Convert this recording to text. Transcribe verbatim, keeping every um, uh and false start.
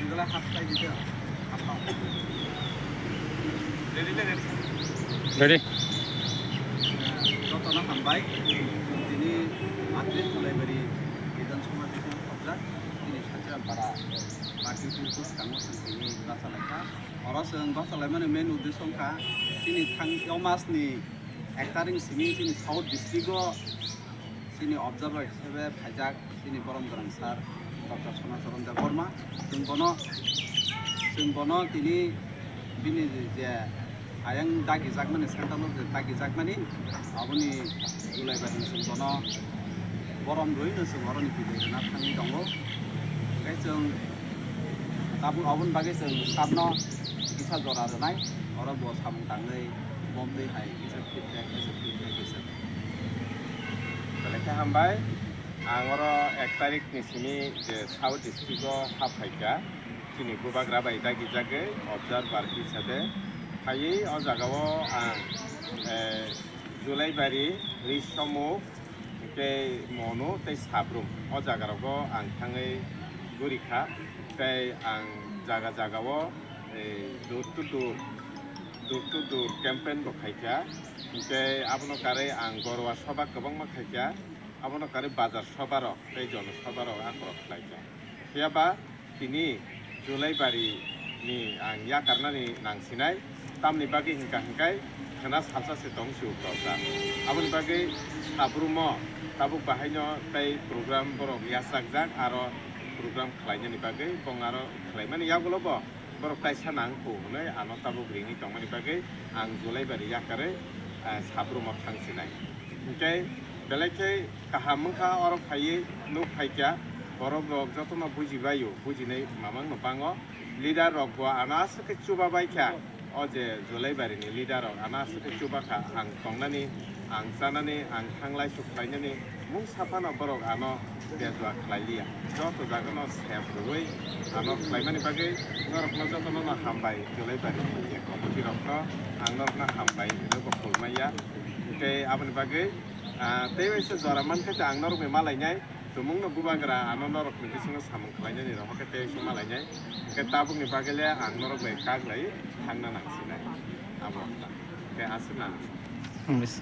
Ready? Jotono hambai. Tini atri Julaibari Bidhan Sabha bisingo khobjak. Tini Sachiram para party office bwskango chwng tini bachalaikha. Oro chwng bachalaimani main uddesho wngkha chini thang-, o masni ek tarikni simi chini South District o chini observer hisabe phaijak chini borom gwnang sir Doctor Sona Charan Debbarma. Chwng bono, chwng bono tini bini je ayang dagijakmani, central o je dagijakmani, aboni Julaibari chwng bono borom rwino chwng oroni bidai rwna thangwi tongo. Hwnkhe chwng tabuk aboni bagwi chwng sir no kisa jora rwnai, oro bo samung tangwi bomtwi hai kisa feedback, kisa feedback kisa. Belai khe hambai. Ang oro ek tarikni simi je South District o haphaikha, chini bubagra bai dagijagwi observer hisabe phaiwi o jagao ang, eh, Julaibari, Risomuk, tei Monu tei Sabrum o jagarogo ang thangwi gurikha, tei ang jaga jagao, eh, door to door, door to door campaign bo khaikha, tei abono karwi ang Gorwa Sabha kwbangma khaikha. Abono karwi bazar sobarok tei jono sobarok akorok khlaikha. Phiyaba tini Julaibari ni ang yakarnani nangsinai, tamni bagwi hwnkha hwnkhe khwna salsa se tong si ukrokjak. Aboni bagwi Sabrumo tabuk bahaino tei program borok yachakjak, aro program khlainani bagwi bong aro khlaimani yagulo bo borok kaisa nang kho hwnwi ano tabuk ringwi tongmani bagwi ang Julaibari yakarwi, ah, Sabrumo thangsinai. Hinkhe belai khe kaham wngkha, oro phaiwi nuk phaikha, borok rok jotono bujibaio, bujinai mamang no bango. Leader rok bo ano aswk khe chuba baikha, o je Julaibari ni leader rok ano aswk khe chuba kha, ang tongnani, ang chanani, ang thanglai suk khlainani mung saphano borok ano bejua khlai liya. Joto jagano sep rwui ano khlaimani bagwi norokno jotono no hambai, Julaibari ni je committee rokno ang norokno hambai hwnwi bo khulmaya. Tei aboni bagwi, ah, tei waisa jora mankhe tei ang norokni malainai, tumungno bubagra ano norokni bisingo samung khlainani rok khe tei waisa malainai. Hwnkhe tabukni bagwi le ang norok bai kak lai thangna nangsinai. Abo wngkha. Khe aswk na. English.